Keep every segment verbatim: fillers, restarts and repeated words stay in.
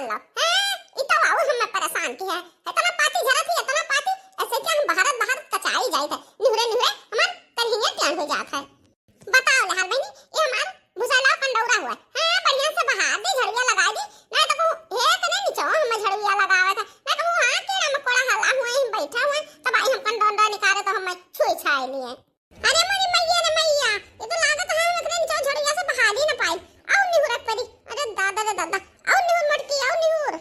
लो। हैं? ई तो आऊ हमें परेशान किहे। इतना पाती झरत ही, इतना पाती, ऐसे कि हम बहारत बहारत कचाई जाइत है। निहुरे निहुरे हमार करहिया टेढ़ हो जात है। बताओ लहर बहिनी, ये हमार भुसाला कंडौरा हुआ है। हाँ, बढ़िया से बहा दे, झड़िया लगा दी। ना तो कहूँ, हे, तने नीचो हमें झड़िया लगावत है। ना कहूँ, हाँ, कीड़ा मकोड़ा हल्ला हुए, हम बैठा हुए, तब आई हम कंडौरा निकाले तो हमें छुई छाई लिए। अरे मोरी मैया रे मैया, ये तो लागत है हम एकरे नीचे झड़िया से बहार ही ना पाई। आऊ निहुरत परी। अरे दादा रे दादा, आऊ निहुर मटकी, आऊ निहुर।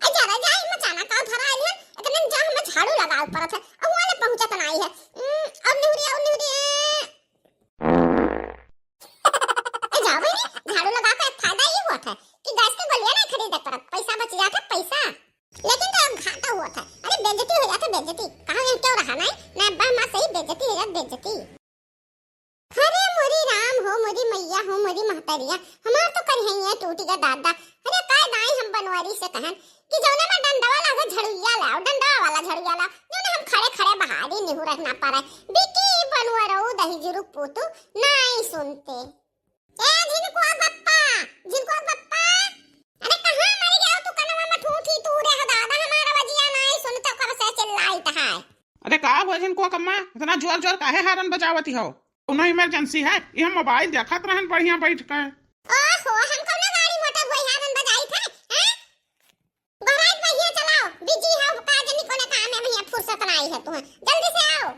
ए जा रे जा, ई मचाना का धरा आई है, एकरे नीचे हमें झाड़ू लगावे पड़त है। अब वाले पहुंचत नाई है। उम, आऊ निहुरी, आऊ निहुरी। ए जाओ बहिनी, झाड़ू लगा के एक फायदा ये हुआ था कि गैस के गोलियां नहीं खरीदे पड़त, पैसा बच जाता, पैसा। लेकिन तो अब घाटा हुआ था। अरे बेइज्जती हो जाता, बेइज्जती। कहाँ हम क्यों रहा नहीं? ना अब्बा हमार सही बेइज्जती हो जात, बेइज्जती। अरे मोरी राम हो, मोरी मैया हो, मोरी महतरिया, हमार तो करहिया टूट गया दादा। अरे का दाई हम बनवारी से कहन कि जौने में डंडवा लागे झड़ुइया लाओ, डंडवा वाला झड़ुइया लाओ, जौने हम खड़े खड़े बहारी निहुरत ना पारे। बिकी बनवरऊ दही जुरुक पूतू नाई सुनते। ए झिनकुआ बप्पा, झिनकुआ बप्पा, अरे कहाँ मर गया तू? कनवा में ठूठी तू रे हो दादा, हमारा बजिया नाई सुनते, कब से चिल्लाइत है। अरे का हुआ झिनकुआ कम्मा, इतना जोर जोर काहे हारन बजावती हो? कोनो इमरजेंसी है? ये हम मोबाइल देखत रहन बढ़िया बैठ के। ओहो, हम कौनो गाड़ी मोटर हुई हारन बजाइत है, हैं? गोहराइत भैया चलाओ, बिजी हो का जनी कोनो काम में, भैया फुर्सत नाई है तुम्हें, जल्दी से आओ।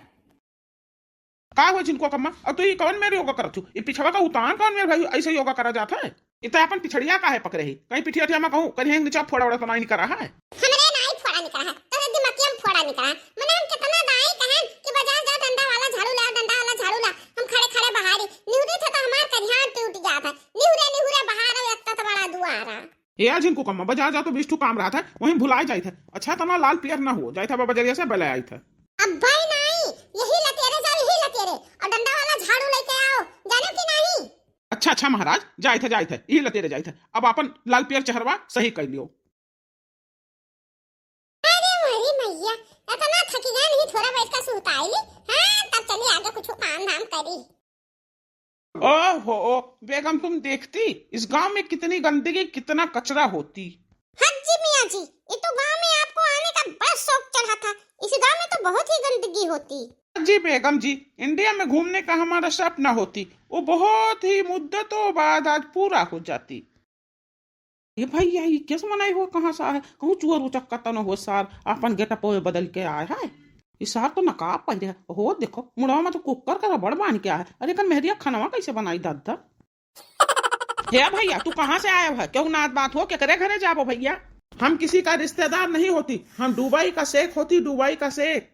का हो झिनकुआ कम्मा, और तू ये कौन मेर योगा करत हूँ? ये पिछवा का उतान कौन मेर भाई ऐसे योगा करा जात है? इतना अपन पिछड़िया काहे पकड़े ही? कहीं पिठिया ठिया में कहूँ, कहीं नीचे फोड़ा वोड़ा तो नहीं निकला है? हमरे नाई फोड़ा निकला है, तोरे दिमागिया में फोड़ा निकला है। मने हम कितना दाई कहन कि बाजार जा, डंडा वाला झाड़ू ला, डंडा वाला झाड़ू ला। हम खड़े खड़े बहारी, निहुरी थे तो हमार करिहान टूट जात है। निहुरे निहुरे बहारो एक तत बड़ा दुआरा। ए झिनकुआ कम्मा, बाजार जा तो बीस ठो काम रहत है, वहीं भुलाए जाइत है। अच्छा तना लाल पियर ना हो, जाइत है बजरिया से बले आइत है। अब भाई नाई, यही लतेरे जाओ, यही लतेरे, और डंडा वाला झाड़ू लेके आओ, जानो कि नहीं? अच्छा, अच्छा महाराज, जाइत है, जाइत है, यही लतेरे जाइत है। अब अपन लाल पियर चेहरवा सही कर लियो। अरे मोरी मैया, इतना थकी गए नहीं, थोड़ा बैठ कर सुताई ली। हाँ, तब चली आगे कुछ काम धाम करी। ओहो, बेगम तुम देखती, इस गांव में कितनी गंदगी, कितना कचरा होती। हाँ जी मियाँ जी, ये तो गांव में आपको आने का बड़ा शौक चढ़ा था। इस गांव में तो बहुत ही गंदगी होती। जी बेगम जी, इंडिया में घूमने का हमारा सपना होती, वो बहुत ही मुद्दतों बाद आज पूरा हो जाती। ए भैया, ई कैसे मनाई हो, कहाँ से आए? कहूँ चुअर उचक्का त न हो सार, आपन गेटअप बदल के आए है। ई सार तो नकाब पहिरे है। हो देखो, मुड़वा में तो कुकर का रबड़ बांध के आए है। अरे, एकर मेहरिया खनवा कैसे बनाई दादा? हे भैया, तू कहाँ से आए है? केहू नात बात हो, केकरे घरे जाबो भैया? हम किसी का रिश्तेदार नहीं होती, हम दुबई का शेख होती, दुबई का शेख।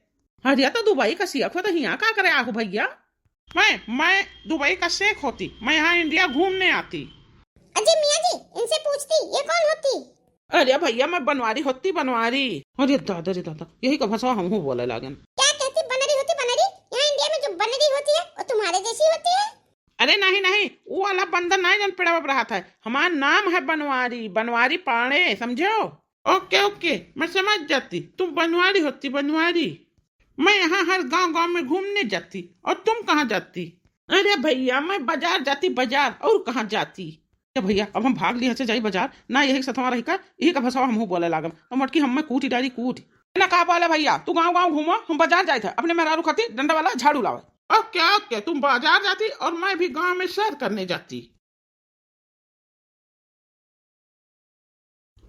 अरे, तो दुबई का शेख हो तो हियाँ का करे आहू भैया? मैं, मैं दुबई का शेख होती, मैं यहाँ इंडिया घूमने आती। अजी मियाँ जी, इनसे पूछती, ये कौन होती? अरे भैया, मैं बनवारी होती, बनवारी। अरे दादा रे दादा, यही का भाषा हमहू बोले लागन। क्या कहती बनरी होती, बनरी? यहाँ इंडिया में जो बनरी होती है, वो तुम्हारे जैसी होती है? अरे नहीं, नहीं, वो वाला बंदर नहीं जौन पेड़वा पर रहत है। हमार नाम है बनवारी, बनवारी पांड़े, समझो? ओके, ओके, मैं समझ जाती, तुम बनवारी होती, बनवारी। मैं यहाँ हर गांव गांव में घूमने जाती, और तुम कहाँ जाती? अरे भैया, मैं बाजार जाती, बाजार, और कहाँ जाती? ए भैया, अब हम भाग लिए से जाई बाजार, ना यही सथवा रही का, यही का भसवा हमहू बोले लागम। तो मटकी हम मैं कूटी डारी कूट। ना का बोले भैया, तू गांव गांव घूमो, हम बाजार जाए थे, अपने मेहरारू खाती डंडा वाला झाड़ू लावे। ओके, ओके, तुम बाजार जाती और मैं भी गांव में सैर करने जाती।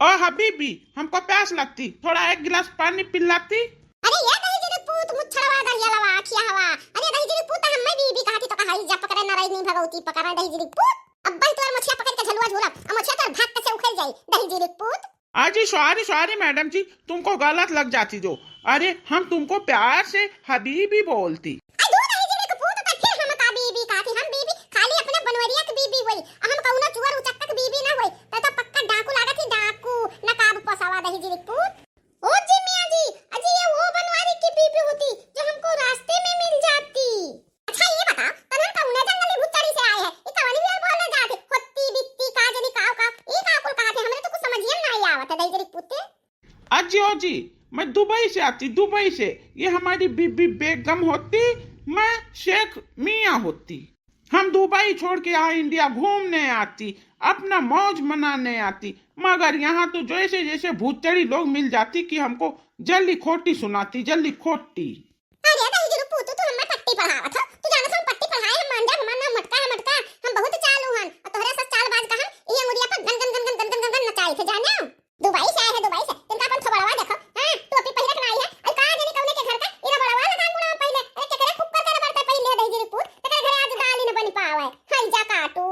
ओ हबीबी, हमको प्यास लगती, थोड़ा एक गिलास पानी पिलाती। अरे ये दही जिरी पूत, मुच्छड़वा दहिया लवा आखिया हवा। अरे दही जिरी पूत, हम मैं बीबी कहाती तो कहाई जा पकड़े ना रही, नहीं भगवती पकड़े दही जिरी पूत। अब भाई तोर मछिया पकड़ के झलुआ झूला, अब मछिया तोर भाग कैसे उखड़ जाई, दही जिरी पूत। अजी सॉरी, सॉरी मैडम जी, तुमको गलत लग जाती जो। अरे हम तुमको प्यार से हबीबी बोलती। आ दू दही जिरी के पूत, त फिर हम का बीबी कहाती, हम बीबी खाली अपने बनवरिया के बीबी होई, हम कौनो चुअर उचक्का के बीबी ना होई, त तो पक्का डाकू लागत ही, डाकू, नकाब पोसावा दही जिरी के पूत। ओ जी मियाँ जी, अजी ये वो बनवारी की बीबी होती जो हमको रास्ते में मिल जाती। अच्छा ये बताओ, तनन कौने जंगली भुच्चड़ी से आए है? ई कवनी भी बोलने जाते, होती बित्ती का जनी काव काव, ई का कुल कहा थे, हमरे तो कुछ समझिए में नहीं आवत है, दही जिरी के पूत। अजी ओ जी, मैं दुबई से आती, दुबई से। ये हमारी बीबी बेगम होती, मैं शेख मियाँ होती। हम दुबई छोड़ के यहाँ इंडिया घूमने आती, अपना मौज मनाने आती, मगर यहाँ तो जैसे जैसे भूतचड़ी लोग मिल जाती कि हमको जल्दी खोटी सुनाती, जल्दी खोटी। अरे दहिजरू पूतू, तू हम्मे पट्टी पढ़ावत हो? तू जानत हो हम पट्टी पढ़ाए, हम मांझा, हमार नाम मटका है, मटका। हम बहुत चालू हन। और तोहरे सब चालबाज का हम ये अंगुरिया पर गन, गन, गन, गन, गन, गन, गन, गन नचाई थे, जाने हो? दुबई से आए हैं, दुबई से। इनका अपन थोबड़वा देखो। हाँ, टोपी पहिरे के ना आई है। अरे कहाँ जाने कौने के घर का? इरा बड़वा लगा मुड़ा पहले। अरे केकरे फुक्कर करे बरते पहले दहिजरू पूत। तेरे घरे आज दाल ही न बन पावे। हाय जा काटू।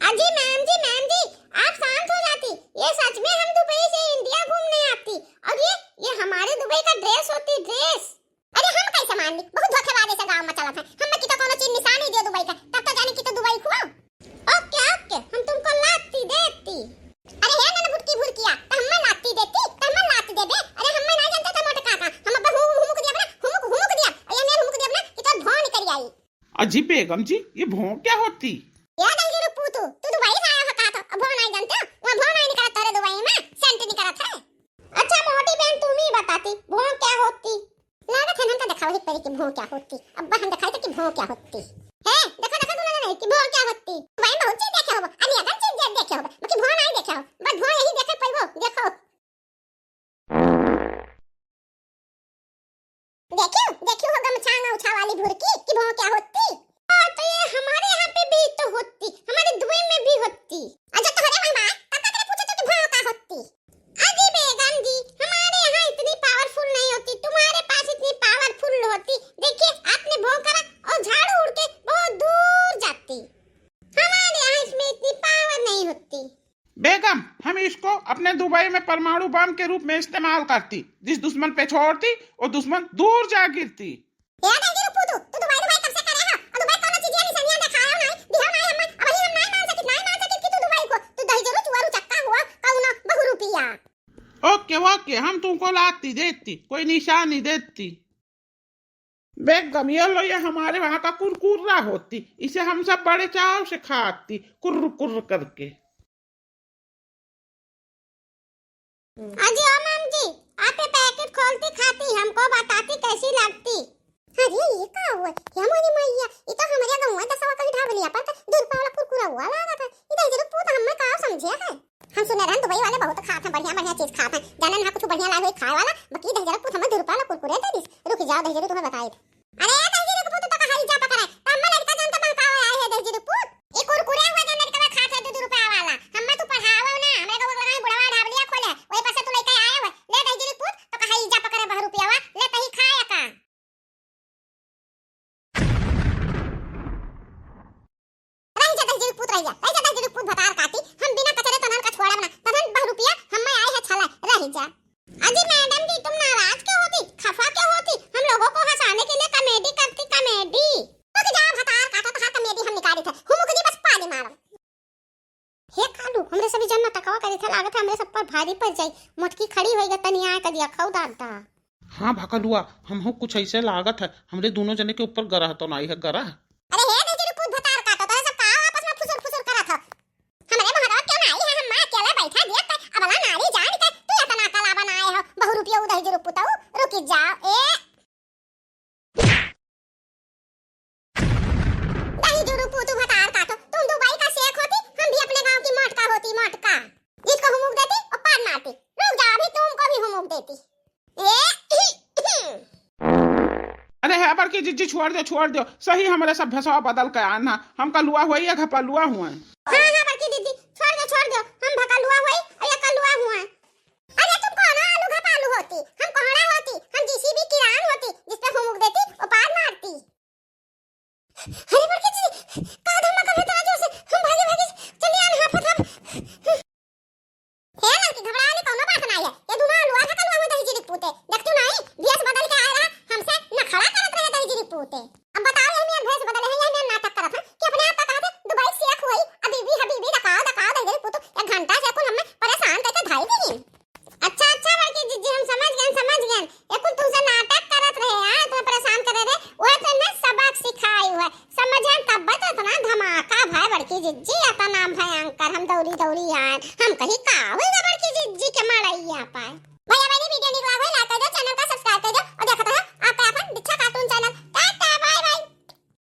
अजी मैम जी, मैम जी, आप शांत हो जाती। ये सच में हम दुबई से इंडिया घूमने आती। और ये, ये हमारे दुबई का ड्रेस होती, ड्रेस। अरे हम कैसे मान ली? बहुत धोखेबाज ऐसे गांव में चलत है। हम की तो कोनो चीज निशानी दे दुबई का, तब तो जाने की तो दुबई खुआ। ओके, ओके, हम तुमको लाती देती। अरे हे नन भुटकी भुरकिया, त हम्मे लाती देती, त हम्मे लाती देबे। अरे हम्मे ना जानते त मोटका का। हम अब हु-, हुमुक दिया बना, हुमुक, हुमुक दिया। अरे मैं हुमुक दिया बना कि तो भौं निकल आई। अजी बेगम जी, ये भौं क्या होती? या दहिजरू पूतू, तू दुबई से आया हो का तो? अब भौं नहीं जानते हो? वहाँ भौं नहीं निकलत तोरे दुबई में, सेंट निकलत है। अच्छा मोटी बहन, तुम ही बताती, भौं क्या होती? लागत है हमका दिखाओ एक परी की भौं क्या होती। अब हम दिखाई तो कि भौं क्या होती। हे, देखो, देखो, तू ना नहीं कि भौं क्या होती। दुबई में बहुत चीज देखे होबो, अनेकन चीज दे-, देखे होबो, बाकी भौं नहीं देखे हो। बस भौं यही देखे पैबो, देखो। देखियो, देखियो हो गमछा अंगौछा वाली भुरकी कि भौं क्या होती। और तो ये हमारे यहाँ पे भी तो होती, हमारे दुबई में भी होती। अच्छा, तोहरे वहाँ बा, तब का करे पूछे तो कि भौं का होती? अजी बेगम जी, हमारे यहाँ इतनी पावरफुल नहीं होती, तुम्हारे पास इतनी पावरफुल होती। देखिए, आपने भौं करा और झाड़ू उड़ के बहुत दूर जाती। हमारे यहाँ इसमें इतनी पावर नहीं होती। बेगम, हम इसको अपने दुबई में परमाणु बम के रूप में इस्तेमाल करती, जिस दुश्मन पे छोड़ती, वो दुश्मन दूर जा गिरती। ए दहिजरू पूतू, तू दुबई दुबई कब से करे हो? और दुबई कौनो चीजिया निशानिया देखायो नहीं, दिहो नहीं हम्मे, अबही हम नहीं मान सकित, नहीं मान सकित कि तू दुबई को, तू दहिजरू चुअरू चक्का हुआ, कौनो बहुरूपिया। ओके, ओके, हम तुमको लाती देती, कोई निशानी देती। बेगम, ये लो, ये हमारे वहाँ का कुरकुरा होती, इसे हम सब बड़े चाव से खाती, कुर्र कुर्र करके। अजी ओ मैम जी, आप ये पैकेट खोलती खाती, हमको बताती कैसी लगती। अरे ये का हुआ? हे मोरी मैया, ये तो हमारे गाँव में दसवा कहीं ढाबलिया पर तो दू रुपया वाला कुरकुरा हुआ लागत है। ये दहिजरू पूत हम्मे का समझे है? हम सुने रहन दुबई वाले बहुत खात हैं, बढ़िया बढ़िया चीज खात हैं। जाने ना कुछ बढ़िया लागे खाए वाला, बाकी दहिजरू पूत हम्मे दू रुपया वाला कुरकुरे दे दिस। रुक जाओ दहिजरू, तुम्हें बताई। अरे दहिजरू पूत तो कहाई जा पकड़े, तो हम्मे लड़का जान तो बहकावे आए है दहिजरू पूत। ई कुरकुरे हुआ जो लड़का खात है दू दू रुपया वाला। हम्मे तू पढ़ावो ना, हमरे को बोला है बुढ़वा ढाबलिया खोले, वही पर से तू लड़का आए हुए। ले दहिजरू पूत तो कहाई जा पकड़े बह रुपया वा, ले तही खाए का। रहि जा दहिजरू पूत, रहि जा, रहि जा दहिजरू पूत भतार काटी, हम बिना कचरे तोहन का छोड़ब ना, तोहन बह रुपया हम्मे आए है छला, रहि जा। अजी मैडम जी, तुम नाराज क्यों होती, खफा क्यों होती? हम लोगों को हंसाने के लिए कॉमेडी करती, कॉमेडी। रुक जा भतार काटा, तोहार कॉमेडी हम निकाली थे, हुमुक दी बस पानी मारब। हे कालू, हमरे सभी जन नाटकवा करी थे, लागत है हमरे सब पर भारी पड़ जाई। मोटकी खड़ी होई ग, तनी आए करिया खाऊ दादा। हाँ भकलुआ, हमहू कुछ ऐसे लागत है, हमरे दोनों जने के ऊपर गरह तो नाई है, गरह। अरे हे दहिजरू पूत भतार काटो, तोरे सब का आपस में फुसुर फुसुर करत हो? हमरे मोहरवा क्यों ना आई है, हम माँ अकेले बैठा दिया ते, अबला नारी जान के तू इतना कला बनाए हो, बहु रुपया उ दहिजरू पूतऊ, रुकी जाओ, ए। दहिजरू पूतू भतार काटो, तुम दुबई का शेख होती, हम भी अपने गांव की मोटका होती, मोटका। जिसको हुमुक देती, वो पाद मारती। रुक जाओ, अभी तुमको भी हुमुक देती। ए, अरे है बड़की जिज्जी, छोड़ दो, छोड़ दो। सही हमरे सब भेसवा बदल के आना, हम कलुआ हुआ या घपलुआ हुआ। हाँ, हाँ, बड़की दीदी, छोड़ दो, छोड़ दो, हम भकलुआ हुआ और या कलुआ हुआ। अरे तुम कौन आलू घपालू होती, हम कोहड़ा होती, हम जीसीबी किरान होती, जिस पे हुमुक देती, वो पाद मारती। अरे बड़की जी, का धमाका है इतना जोर से? हम भागे, भागे, चलिए, हम हाफत हम। हे लड़की, घबराने कौनो बात नाई है। ये दुनो लुआ था कलुआ में दहिजरू पूते। देखती नाई, भेस बदल के आए रहा, हमसे नखड़ा करत रहे दहिजरू पूते। अब बताओ, ये मेरा भेस बदले है, ये मेरा नाटक करत है कि अपने आप का कहते दुबई शेख हुई, अबीबी हबीबी डकाओ, डकाओ दहिजरू पूतू। एक घंटा से कुल हमें परेशान करके धाई दी। अच्छा, अच्छा, बड़की जिज्जी, हम समझ गए, समझ गए। ये कुल तुमसे नाटक करत रहे, हाँ, तुम्हें परेशान करे रहे, वह तुम्हें सबक सिखाई हुआ, समझे? तब तो इतना धमाका भाई बड़की जिज्जी, इतना भयंकर, हम दौड़ी दौड़ी आए, हम कही का हुई बड़की जिज्जी,